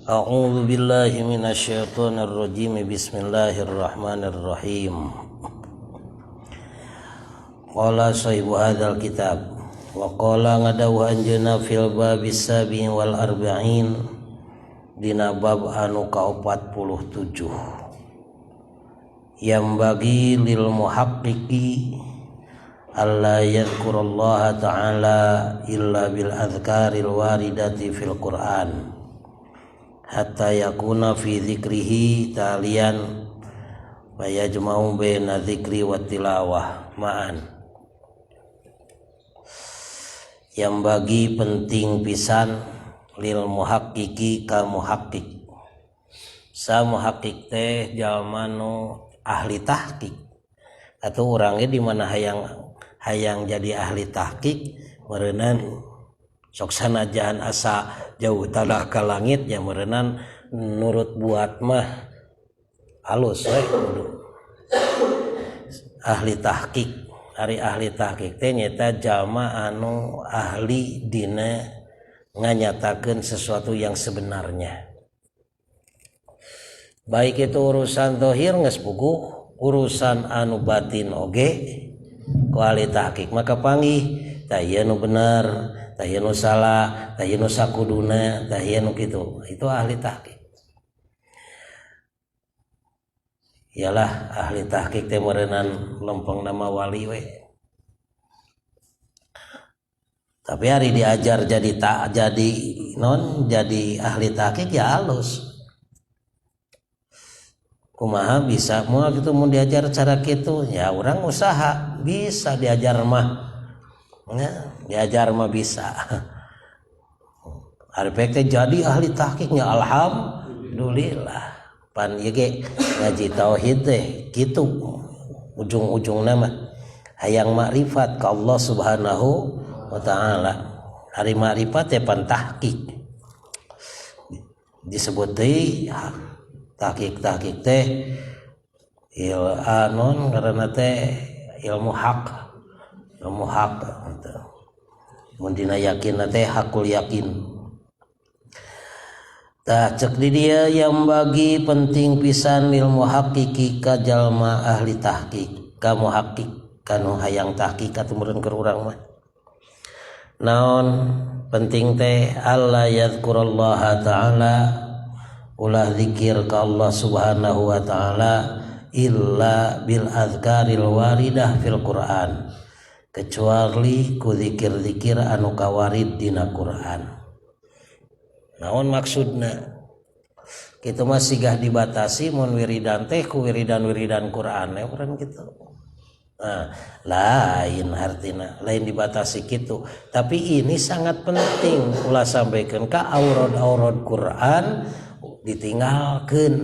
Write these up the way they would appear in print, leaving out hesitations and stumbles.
A'udzu billahi minasyaitonir rajim. Bismillahirrahmanirrahim. Qala sahibu hadzal kitab wa qala ngadawuh anjeunna fil babis sabi wal arba'in dina bab anu ka-47 yang bagi lil muhaqqiqi alla yadhkurullaha ta'ala illa bil adhkaril waridati fil Qur'an hatta yakuna fi dzikrihi talian wa yajma'u baina dzikri wa tilawah ma'an. Yang bagi penting pisan lil muhaqqiqi ka muhaqqiq. Sa muhaqqiq teh jalma nu ahli tahqiq atau urangnya di mana hayang jadi ahli tahqiq meureunan sok sanajan asa jauh tanah ka langit ya meureunan nurut buat mah alus we kudu ahli tahqiq. Ari ahli tahqiq teh nyaeta jalma anu ahli dina nganyatakeun sesuatu yang sebenarnya, baik itu urusan zahir geus puguh, urusan anu batin oge ku ahli tahqiq maka panggih tah ieu nu bener, tah ieu nu salah, tah ieu nu sakuduna, tah ieu nu kitu. Itu ahli tahqiq. Iyalah ahli tahqiq teh meureunan lempeng nama wali we. Tapi hari diajar jadi tak jadi non jadi ahli tahqiq ya halus. Kumaha bisa moal kitu mun diajar cara kitu ya urang usaha bisa diajar mah. Ya, diajar mah bisa. Ari pek teh jadi ahli tahqiqnya alhamdulillah. Pan ieu ge ngaji tauhid teh kitu ujung-ujungna mah hayang makrifat ka Allah Subhanahu wa taala. Ari makrifat teh pan tahqiq. Disebut deui tahqiq-tahqiq teh il anon karena teh ilmu hak. Ilmu hak gitu. Mun dina yakin teh hakul yakin. Tah cek di dia yang bagi penting pisan lil muhaqqiqi ka jalma ahli tahqiq, ka muhaqqiq kanu hayang tahqiq atuh meureun keur urang mah. Naon penting teh alla yadhkurullaha ta'ala ulah zikir ka Allah Subhanahu wa taala illa bil azkaril waridah fil Qur'an, kecuali ku zikir-zikir anu kawarid dina Qur'an. Naon maksudna? Kitu mah sigah dibatasi mun wiridan teh ku wiridan-wiridan Qur'an we urang kitu. Nah, lain hartina, lain dibatasi kitu. Tapi ini sangat penting ulah sampaikan ka aurad-aurad Qur'an ditinggalkeun.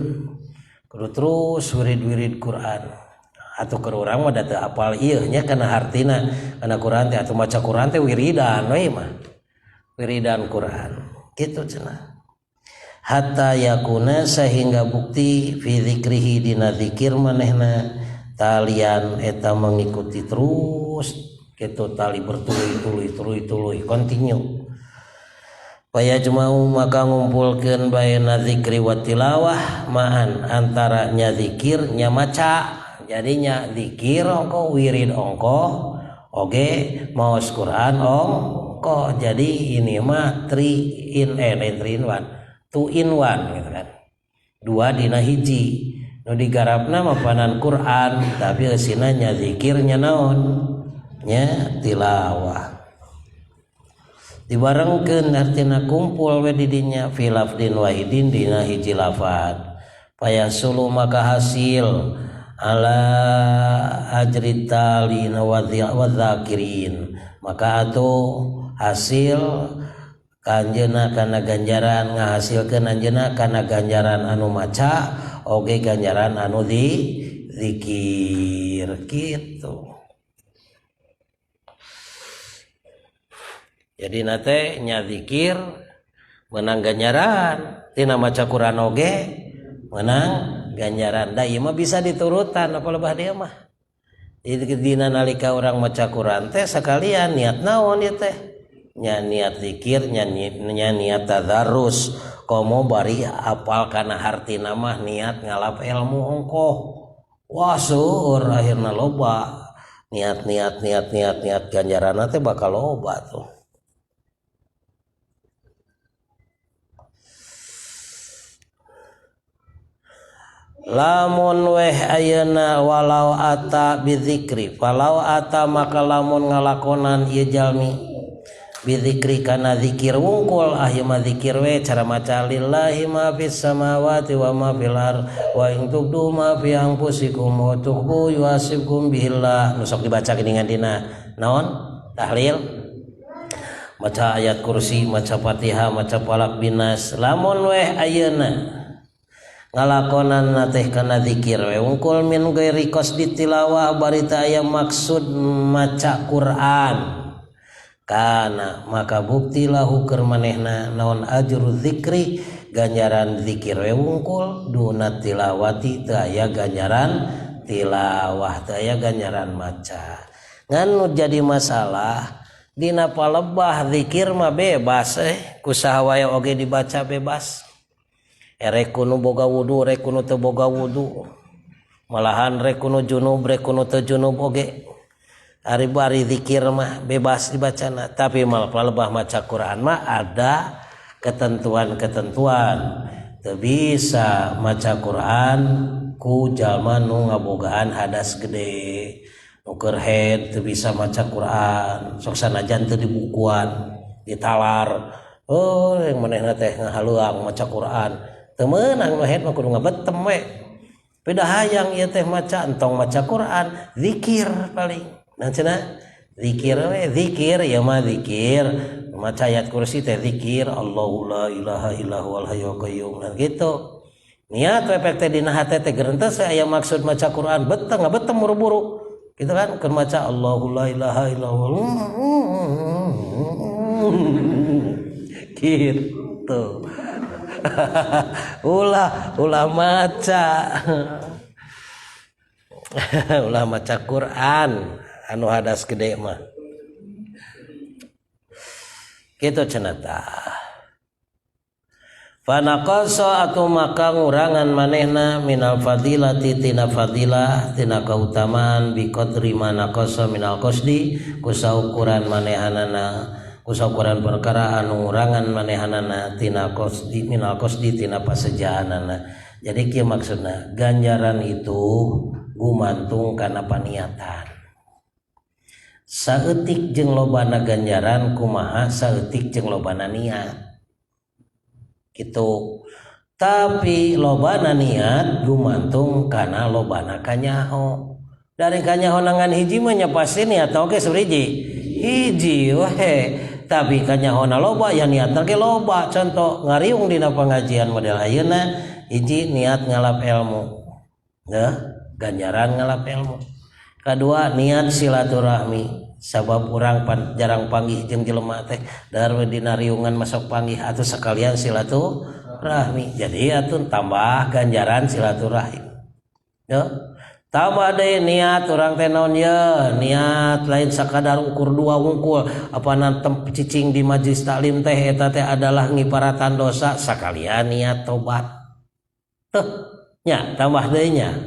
Kudu terus wirid-wirid Qur'an. Atuh keur urang mah da teu apal ieu nya kana hartina, kana Qur'an teh atuh maca Qur'an teh wiridan we mah. Wiridan Qur'an. Kitu cenah. Hatta yakuna sehingga bukti fi zikrihi dina zikir manehna talian eta mengikuti terus kitu tali bertuluy-tuluy tuluy-tuluy continue. Fayajma'u maka ngumpulkeun baina zikri wa tilawah ma'an antara nya zikir nya maca. Jadinya zikir ongko wirid ongko oge maos Quran ongko. Jadi ini mah 3 in 3 in 1, 2 in 1 gitu kan. Dua dina hiji. Nu digarapna mah panan Quran tapi eusina nya zikirnya naon? Nya tilawah. Dibarengkeun artina kumpul we di dinya fi lafdin wahidin dina hiji lafad. Payasulu maka hasil ala ajri talina wa dzakirin, maka atuh hasil kanjeuna kana ganjaran ngahasilkeun anjeunna kana ganjaran anu maca oge ganjaran anu di zikir kitu. Jadi nate nya zikir menang ganjaran tina maca Quran oge menang ganjaran. Da ieu mah bisa diturutan apa lebah dia mah. Dina nalika urang maca Quran teh sekalian niat naon ieu teh? Nya niat zikir, nya niat tadarus. Komo bari apal kana hartina mah niat ngalap ilmu ongkoh. Wah seueur akhirna loba. Niat niat niat niat niat ganjaranna teh bakal loba tuh. Lamun weh ayeuna walau ata bizikri, falau ata maka lamun ngalakonan ieu jalmi bizikri kana zikir wungkul ah ieu mah zikir we cara maca lillahi ma fis samawati wa ma fil ard wa in tubdu ma fi anfusikum wa tukhfu yuhasibkum bihillah. Nu sok dibaca geuningan dina naon tahlil, maca ayat kursi, maca Fatihah, maca Falaq binas. Lamun weh ayeuna ngalakonan teh kana zikir we wungkul min ghairi qasdi tilawah bari teu aya maksud maca Quran, kana maka bukti lahu keur manehna naon ajru zikri ganjaran zikir we wungkul duna tilawati teu aya ganjaran tilawah, teu aya ganjaran maca. Ngan nu jadi masalah dina palebah zikir mah bebas ku saha wae oge dibaca bebas. Rek kuno boga wudu, rek kuno teu boga wudu, malahan rek kuno junub, rek kuno teu junub oge. Ari bari zikir mah bebas dibacana, tapi mal palebah maca Quran mah ada ketentuan-ketentuan. Teu bisa maca Quran ku jalma nu ngabogaan hadas gede, nu keur haid teu bisa maca Quran, sok sanajan teu dibukuan, ditalar. Oh, yang manehna teh ngahaluang maca Quran. Teu meunang nu haid mah kudu ngabetem we. Beda hayang ieu teh maca entong maca Quran, zikir paling. Nah cenah zikir we, zikir ieu mah zikir. Maca ayat kursi teh zikir, Allahu la ilaha illa huwal hayyul qayyum. Nah gitu. Niat we pek teh dina hate teh gerentes aya maksud maca Quran, beteng ngabetem buru-buru. Gitu kan keur maca Allahu la ilaha illa huwal. Gitu. Ulah ulah maca. Ulah maca Quran anu hadas gede mah. Kitu cenah tah. Fanaqasa atuh maka ngurangan manehna minal fadilati tina fadilah tina kautamaan biqadri ma naqasa minal qasdi kusaukuran manehanana kusaukuran perkara anu ngurangan manehanana tina qasdi minal qasdi tina pasejaanana. Jadi kieu maksudna ganjaran itu gumantung kana paniatan. Saeutik jeung lobana ganjaran kumaha saeutik jeung lobana niat. Gitu. Tapi lobana niat gumantung kana lobana kanyaho. Dari kanyaho nangan hiji mah nya pasti niat oge suriji. Hiji we. Tapi kanyahona loba ya niatna ge loba. Contoh ngariung dina pengajian model ayeuna hiji niat ngalap ilmu. Nah, ganjaran ngalap ilmu. Kadua niat silaturahmi. Sabab urang jarang panggih jeung jelema teh dar we dina riungan masuk panggih atuh sekalian silaturahmi. Jadi atuh tambah ganjaran silaturahim. Ya. Tambah deui niat urang teh naon ye, niat lain sakadar ukur dua wungkul apa nantem cicing di majlis taklim teh eta teh adalah ngiparatan dosa sakalian niat tobat. Tuh nya tambah deui nya.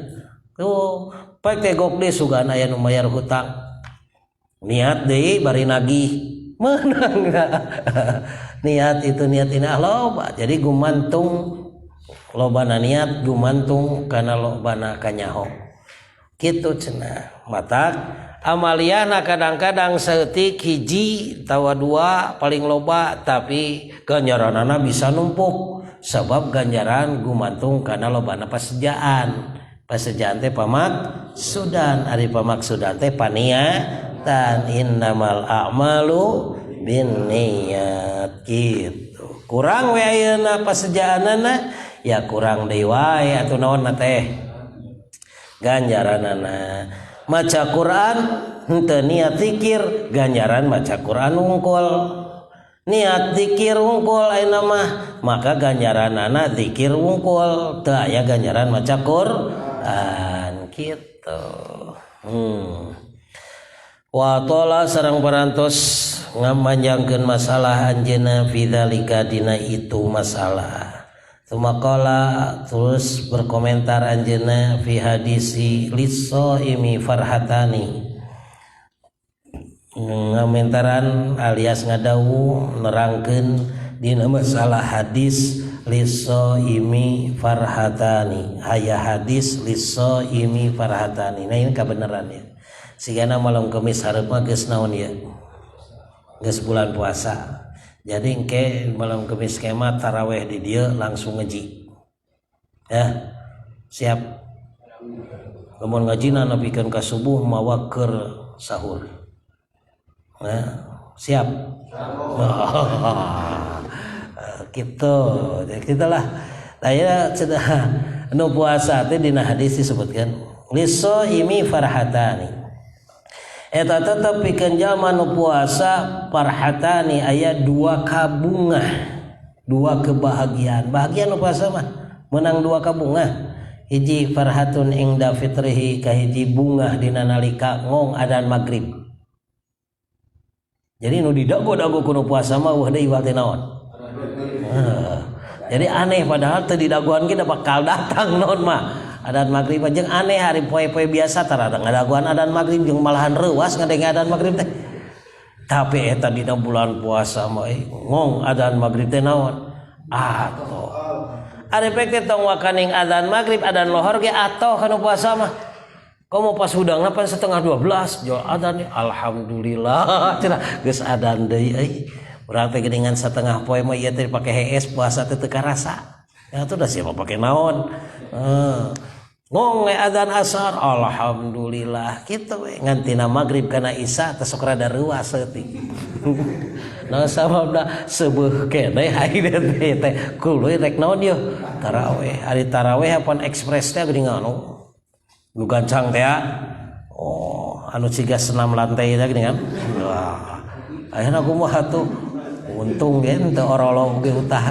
Tuh pek teh gok deui sugan aya nu mayar hutang. Niat deui bari nagih meunang niat itu niat ini loba. Jadi gumantung lobana niat gumantung kana lobana kanyaho. Kitu cenah. Matak amaliyahna kadang-kadang saeutik hiji tawa dua paling loba tapi ganjaranana bisa numpuk sebab ganjaran gumantung kana lobana pasejaan. Pasejaan teh pamaksudan, ari pamaksudan teh paniatan. Innamal a'malu binniyat gitu. Kurang we ayeuna pasejaanana ya kurang deui wae atuh naonna teh ganjaranana. Maca Quran henteu niat zikir ganjaran maca Quran wungkul. Niat zikir wungkul ayeuna mah maka ganjaranana zikir wungkul teu aya ganjaran maca Quran gitu. Wa tola sareng parantos ngamanjangkeun masalah anjeunna fi dzalika dina itu masalah. Tsumma terus berkomentar anjeunna fi hadisi lis-shaimi farhatani, ngamentaran alias ngadawu nerangkeun dina masalah hadis lis-shaimi farhatani, haya hadis lis-shaimi farhatani. Nah ini kebenaran ya, sigana malam Kemis hareup mah geus naon ya, geus bulan puasa. Jadi engke malam Kemis kema taraweh di dieu langsung ngaji ya, siap. Lamun ngajina nepikeun ka subuh mawa keur sahur. Nah, siap. Gitu, gitulah. Nah ya cenah nu puasa teh dina hadis disebutkan lis-shaimi farhatani, eta tetep pikeun jalma nu puasa farhatani aya dua kabungah, dua kebahagiaan. Bahagia nu puasa mah menang dua kabungah. Hiji farhatun ingda fitrihi, kahiji bungah dina nalika ngong adan magrib. Jadi nu didago-dago kuno puasa mah wah deui teh naon. Jadi aneh padahal teu didagoan ge bakal datang naon mah adan magrib. Jeung aneh hari poe-poe biasa tarada ngadagoan adan magrib jeung malahan reuas ngadenge adan magrib teh. Tapi eta dina bulan puasa mah ngong adan magrib teh naon? Atoh. Ari pek teh tong wakaning adan magrib, adan lohor ge atoh kana puasa mah. Komo pas hudangna pan 11:30 jol adan, alhamdulillah cenah geus adan deui euy. Urang teh geuningan setengah poe mah ieu teh pake hees puasa teh teu karasa. Ya tuh dah siapa pake naon. Ngong adan asar alhamdulillah kitu we ngantina magrib kana isya teh sok rada reuas saeutik. Nah sababna seubeuh keneh ayeuna teh teh kuluy rek naon yeuh taraweh. Ari taraweh apan ekspres teh geuningan nu gancang teh oh anu ciga senam lantai teh geuningan. Wah ayeuna kumaha tuh untung ge teu orolong ge utah.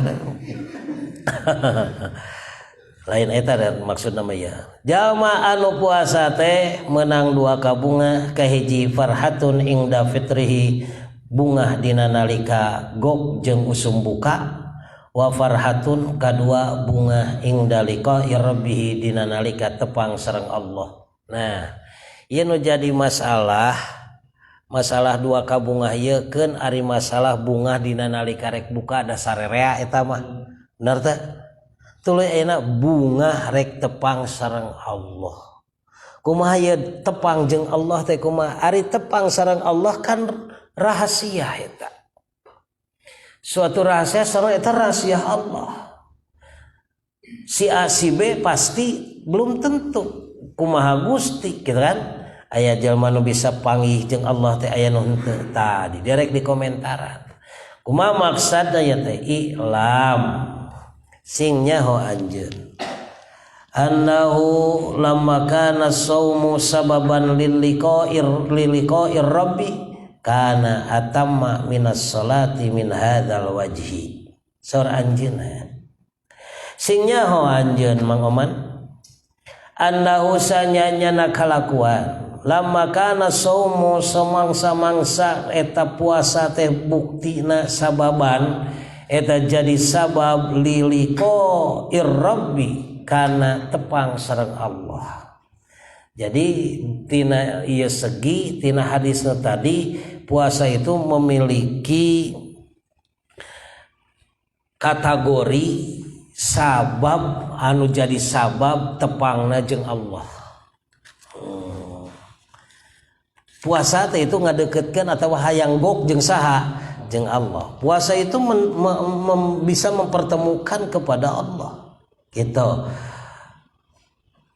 Lain eta dan maksud nama ya jalma anu puasa teh menang dua kabunga. Kahiji farhatun ingda fitrihi, bungah dina nalika gok jeung usum buka, wa farhatun kadua bunga ingda liqa'i rabbih dina nalika tepang sareng Allah. Nah ieu nu jadi masalah, masalah dua kabungah ieu keun ari masalah bunga dina nalika rek buka dasarerea eta mah bener teh. Tuluy ayeuna bunga rek tepang sareng Allah. Kumaha ieu tepang jeung Allah teh kumaha? Ari tepang sareng Allah kan rahasia eta. Suatu rahasia sareng eta rahasia Allah. Si A si B pasti belum tentu kumaha Gusti gitu kan. Aya jalma nu bisa panggih jeung Allah teh aya nu henteu. Tadi direk di komentaran. Kumaha maksudna ya teh? I'lam sing nyaho anjeun annahu lamma kana saumu sababan liliqa'ir rabbi kana atamma minas salati min hadzal wajhi. Saur anjeun sing nyaho anjeun Mang Oman annahu sanyanya kalakuan lamma kana saumu samangsa-mangsa eta puasa teh buktina sababan eta jadi sabab liliko irrabbi kana tepang sareng Allah. Jadi tina ieu segi tina hadisna tadi puasa itu memiliki kategori sabab anu jadi sabab tepangna jeung Allah. Puasa teh itu ngadeketkeun atawa hayang gok jeung saha? Jeung Allah. Puasa itu bisa mempertemukan kepada Allah. Gitu.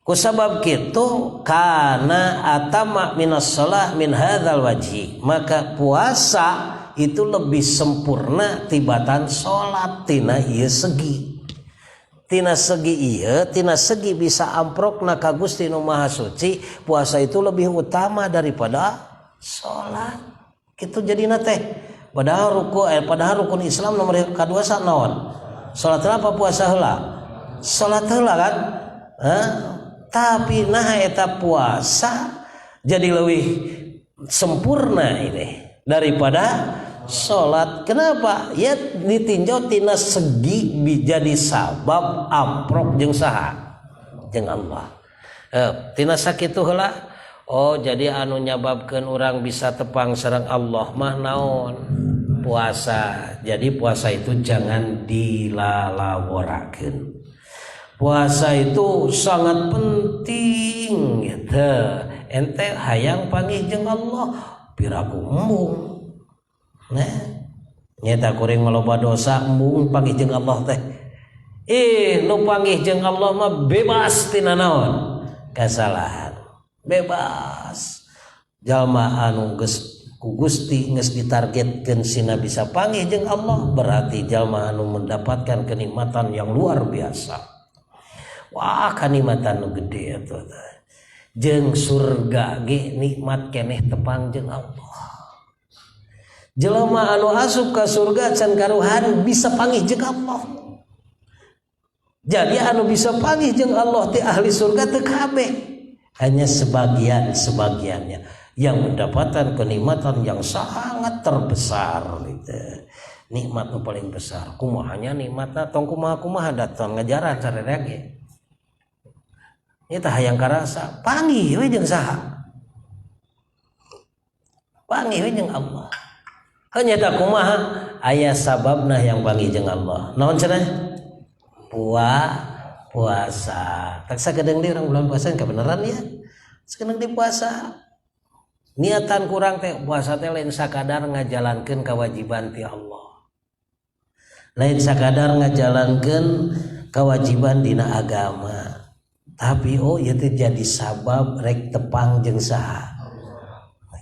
Kusabab kitu kana atama minas shalah min hadzal wajhi. Maka puasa itu lebih sempurna tibatan salat tina ieu segi. Tina segi ieu, tina segi bisa amprokna ka Gusti Nu Maha Suci, puasa itu lebih utama daripada salat. Kitu jadina teh. Padahal padahal rukun Islam nomor kadua sa naon? Salat apa puasa heula? Salat heula kan? Hah? Tapi nah eta puasa jadi leuwih Sempurna ini daripada salat. Kenapa? Ya ditinjau tina segi jadi sabab amprok jeung saha? Jeung Allah. Tina sakitu heula. Oh, jadi anu nyababkeun urang bisa tepang sareng Allah mah naon? Puasa. Jadi puasa itu jangan dilalaworakeun. Puasa itu sangat penting gitu. Ente hayang panggih jeung Allah piraku embung. Nah, nyata kuring maloba dosa embung panggih jeung Allah teh. Nu panggih jeung Allah mah bebas tina naon? Kasalahan. Bebas. Jalma anu geus ku Gusti geus ditargetkeun sina bisa panggih jeung Allah, berarti jalma anu mendapatkan kenikmatan yang luar biasa. Wah, kanikmatan nu gede atuh teh. Jeung surga ge nikmat keneh tepang jeung Allah. Jelema anu asup ka surga can karuhan bisa panggih jeung Allah. Jadi anu bisa panggih jeung Allah teh ahli surga teu kabeh. Hanya sebagian-sebagiannya yang mendapatkan kenikmatan yang sangat terbesar gitu. Nikmat nu paling besar. Kumahanya nikmatna tong kumaha-kumaha datang ngajaran sararea ge. Ieu tah hayang karasa panggih we jeung saha? Panggih we jeung Allah. Hanya tak kumaha aya sababna yang panggih jeung Allah. Naon cenah? Puasa. Tak sakedeung deui urang bulan puasa kebenaran ya. Sakedeung deui puasa. Niatan kurang teh puasa teh lain sakadar ngajalankeun kewajiban ti Allah. Lain sakadar ngajalankeun kewajiban dina agama. Tapi oh ieu teh jadi sabab rek tepang jeung saha.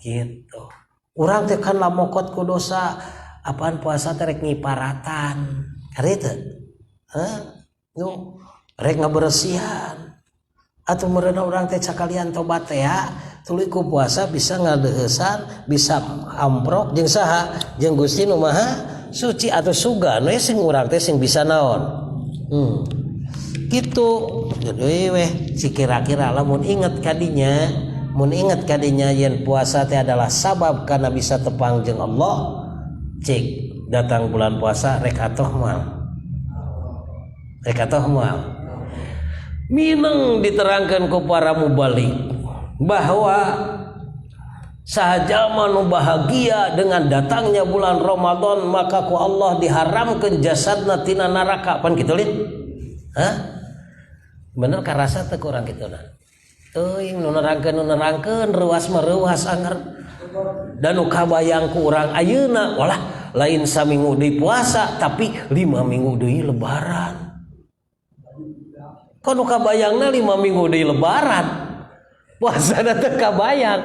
Gitu. Urang teh kan lamokot ku dosa, apaan puasa teh rek ngiparatan. Kari teu? Hah? Nu rek ngaberesihan. Atuh meureunna urang teh sakalian tobat teh ya, tuluy ku puasa bisa ngadeuheusan, bisa amprok jeung saha? Jeung Gusti nu Maha Suci atau sugan we sing urang teh sing bisa naon. Gitu. Jadi weh si kira-kira lamun inget kadinya, mun inget kadinya yen puasa teh adalah sabab karena bisa tepang jeung Allah. Cik datang bulan puasa rek atoh moal. Rek atoh moal. Mineng diterangkan ku para mubalig bahwa sahaja nu bahagia dengan datangnya bulan Ramadan maka ku Allah diharamkan jasadna tina neraka. Pan kitu lin? Hah? Bener karasa teu kurang kitu na? Teuing nu nerangkeun nu nerangkeun reuas mah reuas anger. Dan nu kabayang ku urang ayeuna walah lain saminggu deui puasa tapi 5 minggu deui lebaran. Kok nu kabayangna 5 minggu deui lebaran? Puasana teu kabayang.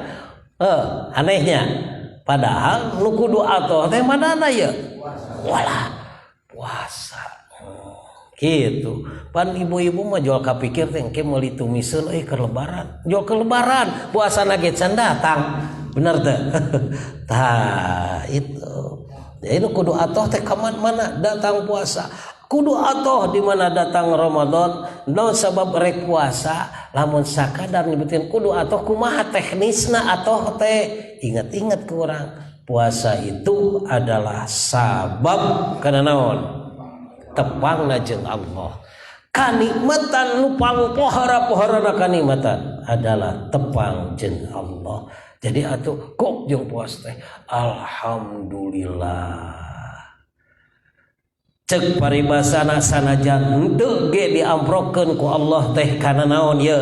Anehnya. Padahal nu kudu atoh teh manana ye? Walah, puasa. Gitu. Pan ibu-ibu mah jual kapikir teh engke meuli tumiseun euy keur lebaran. Jual ke lebaran, puasana ge can datang. Bener teh? Tah, itu. Jadi nu kudu atoh teh ka mana datang puasa. Kudu atoh di mana datang Ramadan, no sabab rek puasa, lamun sakadar nyebutin kudu atoh kumaha teknisna atoh teh. Ingat-ingat ke orang, puasa itu adalah sabab kana naon? Tepangna jeung Allah. Kanikmatan nu pangpohara-poharana kanikmatan adalah tepang jeung Allah. Jadi atuh kok jeung puasa teh alhamdulillah. Cek paribasana sanajan henteu ge diamprokeun ku Allah teh kana naon ye?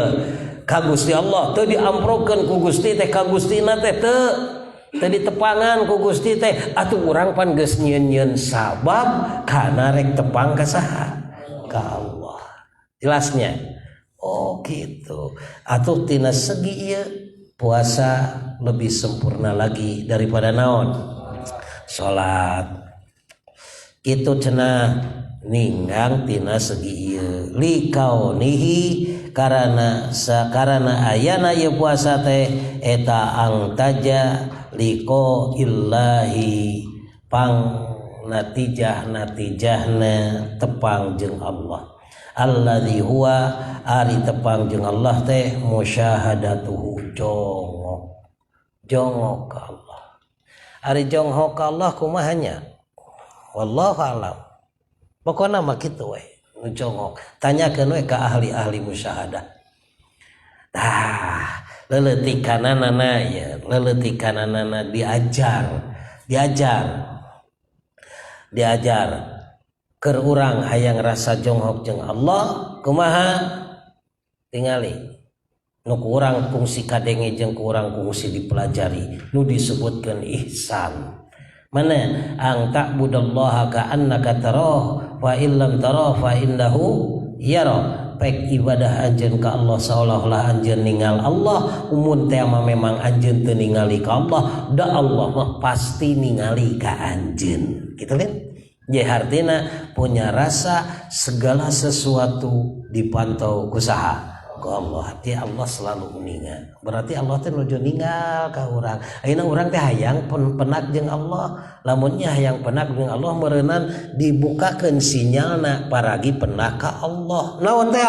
Ka Gusti Allah teu diamprokeun ku Gusti teh ka Gustina teh teu ditepangan ku Gusti teh atuh urang pan geus nyieun-nyieun sabab kana rek tepang ka saha? Ka Allah. Jelasnya. Oh gitu. Atuh tina segi ieu puasa lebih sempurna lagi daripada naon? Salat. Kitu cenah ninggang tina segi ieu likaunihi karana sakarana ayana ieu puasa teh eta angtaja liko illahi pang natijah natijahna tepang jeung Allah alladzi huwa ari tepang jeung Allah teh musyahadatuhu jongok Jongok ka Allah. Ari jonghok ka Allah kumaha nya? Wallahu alam. Pokona mah kitu we, nu jongok. Tanyakeun we ka ahli-ahli musyahadah. Tah, leuleutikannana ya, leuleutikannana diajar, diajar. Diajar keur urang hayang rasa jonghok jeung Allah kumaha? Tingali nu ku urang kungsi kadenge jeung ku urang kungsi dipelajari nu disebutkeun ihsan. Mana ang ta'budallaha ka'annaka tarahu wa illam tarahu fa innahu yara. Pek ibadah anjeun ka Allah seolah-olah anjeun ningal Allah, umun teh mah memang anjeun teu ningali ka Allah, da Allah mah pasti ningali ka anjeun. Kitu lin? Jadi hartina punya rasa segala sesuatu dipantau ku saha? Ku Allah. Arti Allah selalu uninga. Berarti Allah teh nuju ninggal ka urang. Ayeuna urang teh hayang penak jeung Allah. Lamunnya hayang penak jeung Allah meureunan dibukakeun sinyalna paragi penak ka Allah. Naon teh?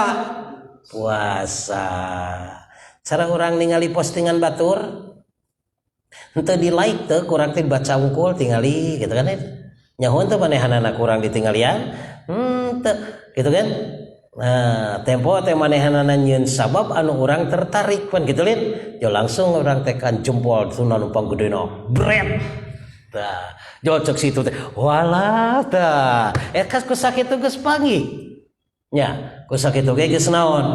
Puasa. Cara urang ningali postingan batur henteu di like teh kurang teh baca unggul tingali gitu kan. Nyahoan teh manehanana kurang ditinggalian teu gitu kan. Nah, tempo teh manehanana nyieun sabab anu urang tertarik pan gitu lin. Jo langsung urang teh kan jempol tuna numpang gedena. Bret. Tah, jo cek situ teh. Walah tah. Kas ku sakitu geus panggih. Nya, ku sakitu ge geus naon?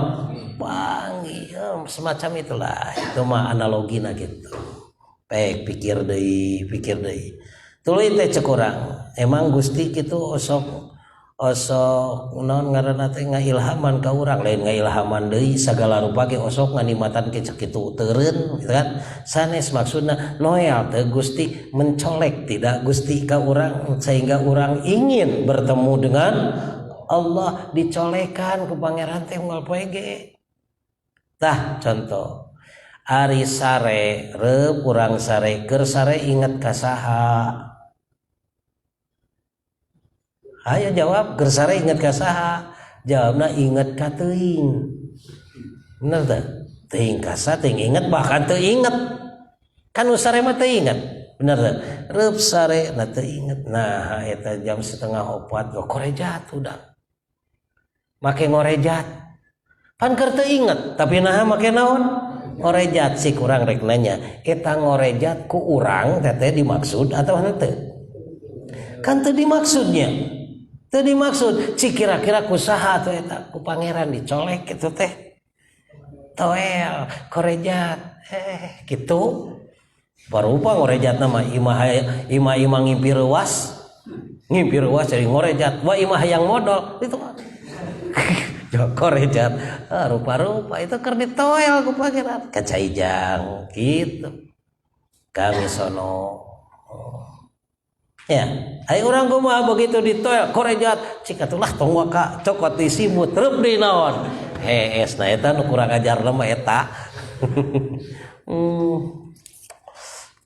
Panggih. Semacam itulah. Itu mah analogina gitu. Pek pikir deui, pikir deui. Tuluy teh cek urang. Emang Gusti kitu osok osok naon ngaranna teh ngailhaman ka urang, lain ngailhaman deui sagala rupa ge osok nganimatan ke cek kitu teureun gitu kan. Sanes maksudna noel teh Gusti mencolek tidak Gusti ka urang sehingga urang ingin bertemu dengan Allah, dicolekan ku pangeran teh unggal poe ge. Tah contoh ari sare reup urang sare keur sare inget ka saha? Ayo jawab, keur sare inget ka saha? Jawabna inget ka teuing. Bener teh? Teuing ka saha teuing inget bahkan teu inget. Kan nu sare mah teu inget. Bener teh? Reup sare na teu inget. Nah eta jam 3:30 korejat udah. Make ngorejat. Pan keur teu inget, tapi naha make naon? Ngorejat si kurang rek nanya. Eta ngorejat ku urang teh dimaksud atau henteu? Kan teu dimaksudnya. Teu dimaksud, ci kira-kira ku saha atuh eta? Ku pangeran dicolek kitu teh. Toel, korejat. Kitu. Barupa ngorejatna mah imah imah imah ngimpi reuas. Ngimpi reuas jadi ngorejat. Wah imah hayang modal itu. Korejat. Ah, rupa-rupa itu keur ditoel ku pangeran. Ka caijang kitu. Kami sono. Ya, ayo urang kumaha begitu ditoel korejat cik atulah tong waka cokot di simut reup di naon. Hees nah eta nu kurang ajar mah eta.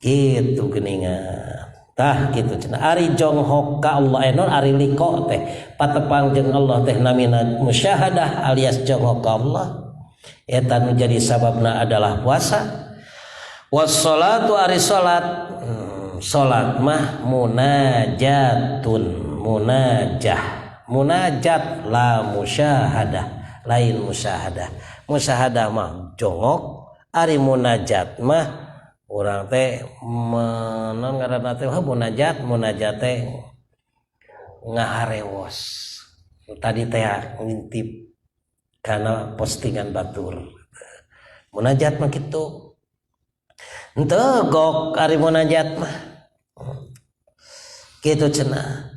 Gitu geuningan. Tah kitu cenah ari jonghok ka Allah non ari liko teh patepang jeung Allah teh namina musyahadah alias jonghok ka Allah. Eta nu jadi sababna adalah puasa. Wassalatu ari salat. Salat mah munajatun, munajah, munajat la musyahadah, lain musyahadah. Musyahadah mah jongok, ari munajat mah urang teh menon ngaranna teh munajat, munajat teh ngaharewos. Tadi teh ngintip kana postingan batur. Munajat mah kitu. Henteu gok ari munajat mah. Kitu cenah.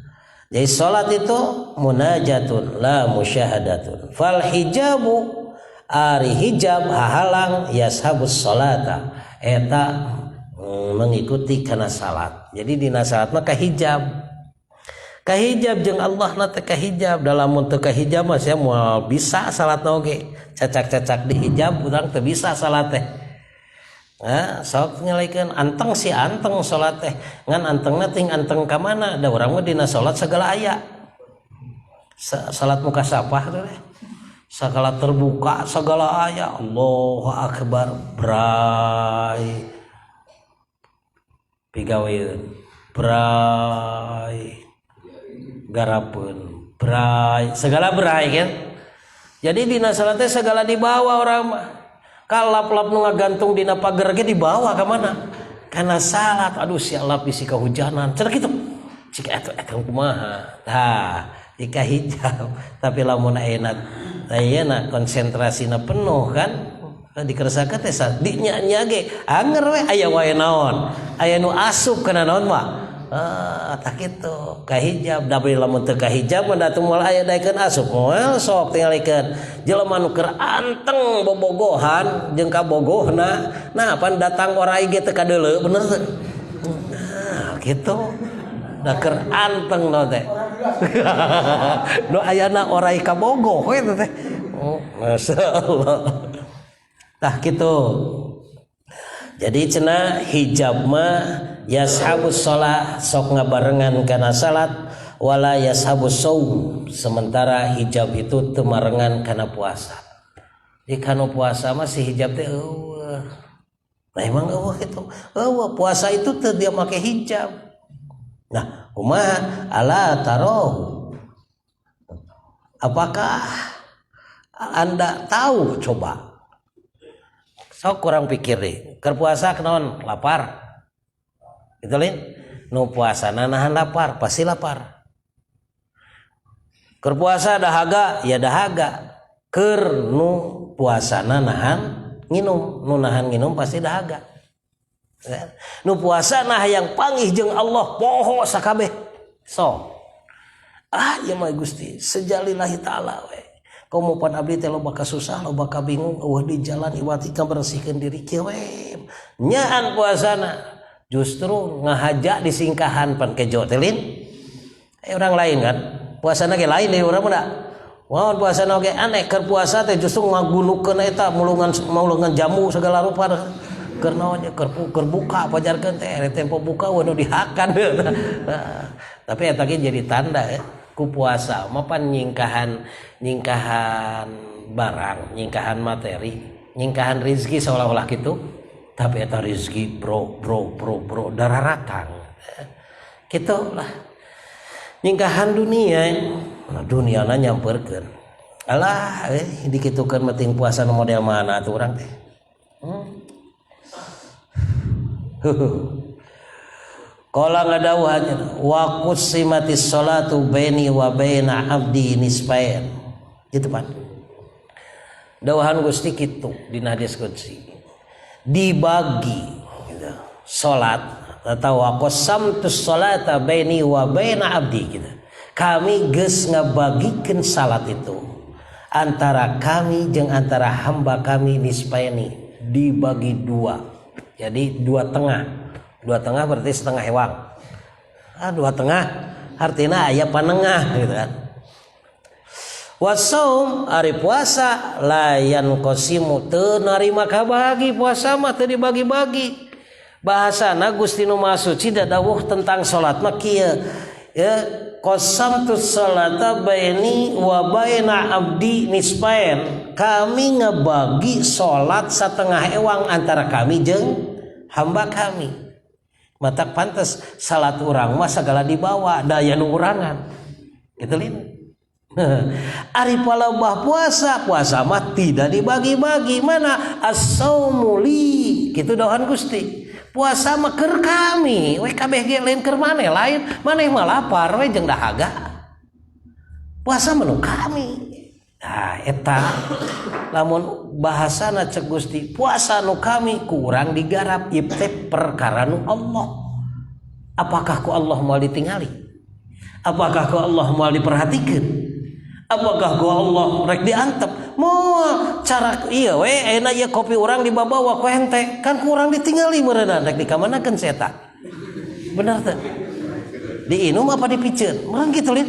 Jadi salat itu munajatun la musyahadatun. Fal hijabu ari hijab hahalang yashabus salata eta mengikuti kana salat. Jadi dina salat mah kahijab. Kahijab jeung Allah na teh kahijab. Dalam mun teu kahijab mah sia moal bisa salatna oge. Cacak-cacak di hijab urang teu bisa salat teh. Nah, sok nyalaikeun anteng si anteng salat teh. Ngan antengna ting anteng ka mana? Da urang mah dina salat segala aya. Salat muka sapah teh. Segala terbuka segala aya. Allahu akbar bray. Pigaweun bray garapeun bray segala bray kan. Jadi dina salat teh segala dibawa orang mah. Kalap-lap nu ngagantung dina pager ge dibawa ka mana? Kana salat. Aduh sia lap bisi kahujanan. Cenah kitu. Cik eta eta kumaha? Tah, jika hijab tapi lamun ayeuna ayeuna konsentrasina penuh kan dikeresakeun teh di nya ge anger we aya wae naon aya nu asup kana naon mah tak kitu ka hijab da lamun teu ka hijab mah da moal aya daekeun asup moal sok tingalikeun jelema nu keur anteng bobogohan jeung kabogohna nah pan datang orai ge teu kadeuleu bener teu nah kitu da keur anteng no teh nu ayana orai kabogoh we teh oh masyaallah. Tah kitu. Jadi cenah hijab mah yashabus shalah sok ngabarengan kana salat wala yashabus saum, sementara hijab itu teu marengan kana puasa. Di kana puasa mah si hijab teh eueuh. Nah emang eueuh kitu. Eueuh puasa itu teu dia make hijab. Nah, kumaha ala tarahu? Apakah Anda tahu coba? Sok kurang pikir deh. Keur puasa kenaon? Lapar. Gitu lin. Nu puasa nahan lapar, pasti lapar. Keur puasa dahaga, ya dahaga. Keur nu puasa nahan nginum, nu nahan nginum pasti dahaga. Nu puasa nah yang panggih jeung Allah poho sakabeh. So. Ah ieu mah Gusti, sejalillahi taala we. Komo pan abdi teh loba kasusah, loba kabingung, eueuh di jalan iwati kabersihkeun diri kieu we. Nyaan puasana justru ngahaja disingkahan pan kejo teh lin. Orang lain kan puasana ge lain deui urang mah da. Waon puasana oge aneh keur puasa teh justru ngagunukeun eta mulungan mulungan jamu segala rupa keur naon keur buka pajarkeun teh tempo buka we nu dihakan. Nah, tapi eta ge jadi tanda ya. Ku puasa mah pan nyingkahan nyingkahan barang, nyingkahan materi, nyingkahan rizki seolah-olah gitu. Tapi eta rizki bro bro bro bro dararatang. Gitu lah. Nyingkahan dunia, nah, duniana nyamperkeun. Alah, dikitukeun meting puasa nu model mana atuh urang teh. Qala ngadawuhan wa qusimatis salatu baini wa baina abdi nisfain. Gitu pan. Dawuhan Gusti kitu dina hadis qudsi. Dibagi gitu. Salat atau wa qasamtus salata baini wa baina abdi gitu. Kami geus ngabagikeun salat itu antara kami jeung antara hamba kami nisfaini, dibagi dua. Jadi dua tengah. Dua tengah berarti setengah hewang. Ah, dua tengah artinya aya panengah gitu kan. Wasaum ari puasa layan qasimu teu narima kabagi puasa mah teu dibagi-bagi. Bahasana Gusti Nu Maha Suci dawuh tentang salat mah kieu. Ya qasamtu salata baini wa baina abdi nisfain. Kami ngebagi salat setengah ewang antara kami jeung hamba kami. Matak pantes salat urang mah segala dibawa daya nu urangan. Gitu lin. Ari palebah puasa, puasa mah tidak dibagi-bagi. Mana as-saumu li, kitu dawuhan Gusti. Puasa mah keur kami, we kabeh ge lain keur maneh, lain maneh mah lapar we jeung dahaga. Puasa mah nu kami. Nah, eta lamun bahasana cek Gusti, puasa nu kami kurang digarap ieu teh perkara nu Allah. Apakah ku Allah moal ditingali? Apakah ku Allah moal diperhatikeun? Apakah ku Allah rek diantep? Moal cara ieu we ayeuna ieu kopi urang dibabawa ku hente, kan kurang ditingali meureunna rek dikamanakeun si eta. Bener teu? Diinum apa dipiceun? Meureun kitu lin.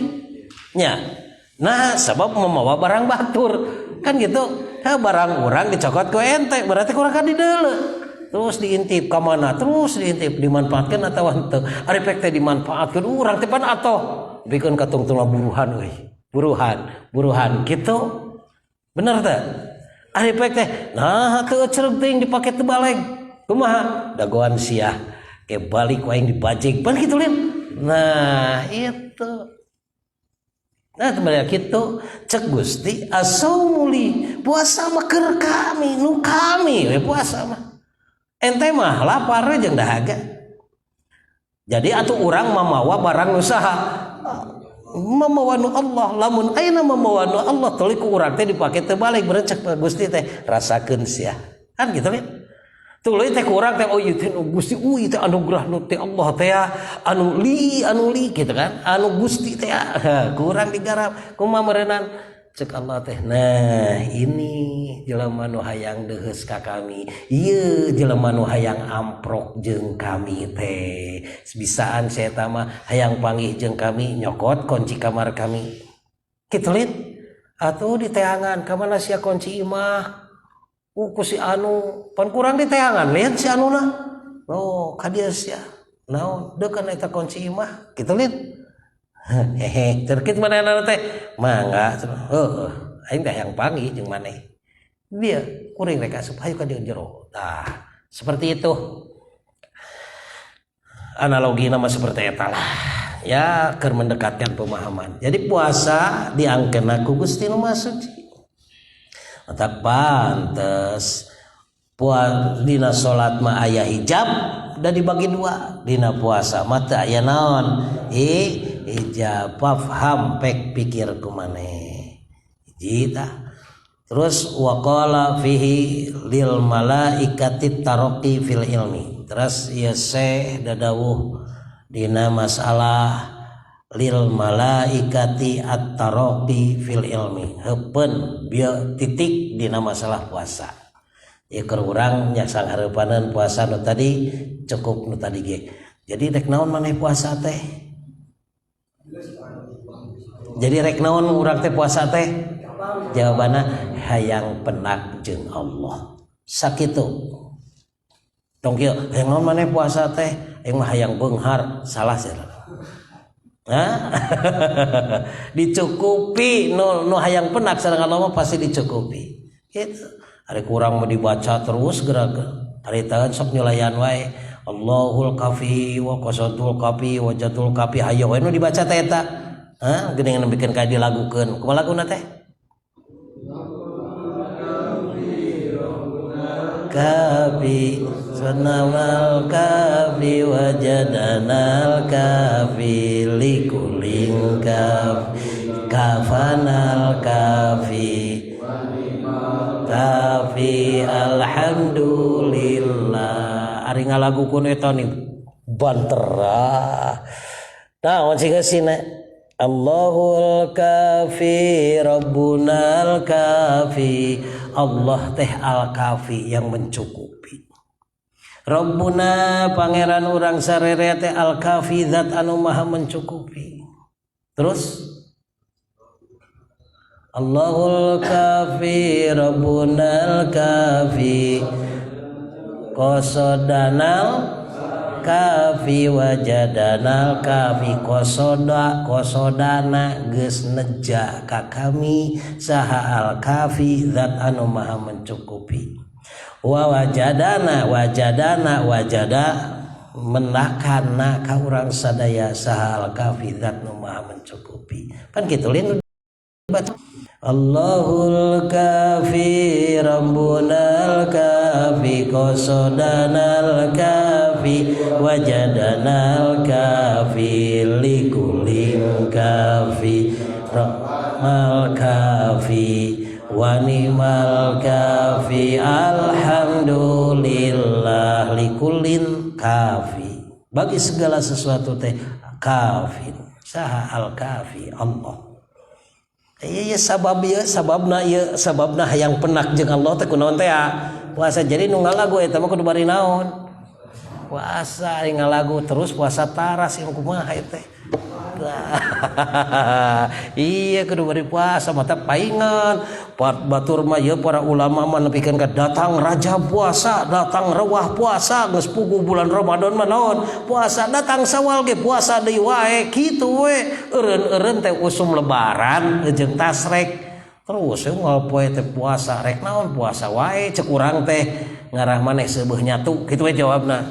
Nya. Nah, sebab membawa barang batur kan gitu. Ha, barang urang dicokot ku ente, berarti kurang kan dideuleu. Terus diintip ka mana? Terus diintip, dimanfaatkan atau henteu. Ari pek teh dimanfaatkeun urang teh pan atoh bikeun katungtungna buruhan euy. Buruhan, buruhan gitu. Bener teh? Ari pek teh nah teu cereg teuing dipake teu baleg. Kumaha? Dagoan sia. Ke balik ku aing dibajek pan kitu lin. Nah itu. Nah kembali kitu cek Gusti asaumuli puasa mah keur kami nu kami we puasa mah. Ente mah lapar jeung dahaga. Jadi atuh urang mamawa barang nu saha? Mamawa nu Allah. Lamun ayeuna mamawa nu Allah tuluy ku urang teh dipake teu balik bener cek Gusti teh rasakeun sia. Kan gitu kan? Tuluy teh ku urang teh oh ieu teh nu Gusti, ieu teh anugerah nu teh Allah teh anu li gitu kan? Anu Gusti teh kurang digarap kumaha meureunnan cek Allah teh. Nah ini jelema nu hayang deuheus ka kami, ieu jelema nu hayang amprok jeung kami teh. Bisaan saya mah hayang panggih jeung kami nyokot kunci kamar kami. Kitu lin atuh diteangan ka mana sia kunci imah? Ku si anu pan kurang diteangan lihat si anuna. Oh ka dieu sia. Naon deukeun eta kunci imah? Kitu lin. Hehe, terkit manehna teh mangga heuh aing teh hayang panggih jeung maneh. Dia kuring rek asup hayu ka dieu jero. Tah, seperti itu. Analogi nama seperti eta lah. Ya, keur mendekatkan pemahaman. Jadi puasa diangkeuna ku Gusti nu Maha Suci. Matak pantes dina salat mah aya hijab dan dibagi dua, dina puasa mah teu aya naon hijab. Fafham pek pikir ku maneh. Hiji tah. Terus waqala fihi lil malaikati taraqi fil ilmi. Terus ieu Syekh dadawuh dina masalah lil malaikati at-taraqi fil ilmi. Heupeun bieu titik dina masalah puasa. Ieu keur urang nya sangharapaneun puasa nu tadi cukup nu tadi ge. Jadi rek naon maneh puasa teh? Jadi rek naon urang teh puasa teh? Jawabanna hayang penak jeung Allah. Sakitu. Tong kieu hayang naon maneh puasa teh? Aing mah hayang beunghar, salah sia. Hah? Dicukupi nu hayang penak sareng Allah mah pasti dicukupi. Gitu. Ari kurang mau dibaca terus gerak. Ari tahan sok nyulayan wae. Allahul kafi wa qasadul kafi wa jadul kafi hayo we nu dibaca teh eta. Hah? Geuning nembekeun ka dilagukeun. Kumaha laguna teh? Kafi sunamal kafi wajadanal kafi likulin kafi kafanal kafi kafi alhamdulillah. Ari ngalagukeun eta nih banter. Nah, sing geusina Allahul kafi Rabbunal kafi. Allah teh al kafi yang mencukupi. Rabbuna pangeran urang sarere teh al kafi zat anu maha mencukupi. Terus Allahul kafi Rabbunal kafi qasadanal kafi wajadanal kafi kosoda kosodana geus neja ka kami saha al kafi zat anu maha mencukupi. Wa wajadana wajadana wajada menakana ka urang sadaya saha al kafi zat nu maha mencukupi. Pan kitu lin baca Allahul kafi Rabbunal kafi qasadanal kafi wajadanal kafi likulin kafi rahmal kafi wa ni'mal kafi alhamdulillah likulin kafi. Bagi segala sesuatu teh kafin saha al kafi Allah. Iya sabab ieu sababna ieu sababna hayang penak jeung Allah teh kunaon teh puasa. Jadi nu ngalagu eta mah kudu bari naon? Puasa ari ngalagu terus puasa taras yang kumaha ieu teh. Iya kudu bari puasa mata paingan. Batur mah ieu para ulama mah nepikeun ka datang raja puasa, datang rewah puasa, geus puguh bulan Ramadan mah naon? Puasa datang Sawal ge puasa deui wae kitu we. Eureun-eureun teh usum lebaran jeung tasrek. Terus we unggal poe teh puasa, rek naon puasa wae cek urang teh ngarah maneh seubeuh nyatu kitu we jawabna.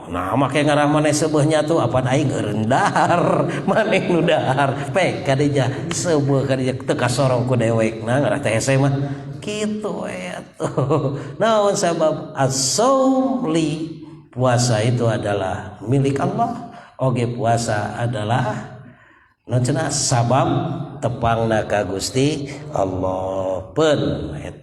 Nah, make ngarah maneh seubeuhnya tuh, apan aing eureun dahar, maneh nu dahar. Pek kadinya seubeuh kadinya teu kasorong ku dewek. Nah, ngarah teh hese mah kitu atuh. Naon sabab? As-saum li, puasa itu adalah milik Allah. Oge puasa adalah naon cenah, sabab tepangna ka Gusti Allah pen eta.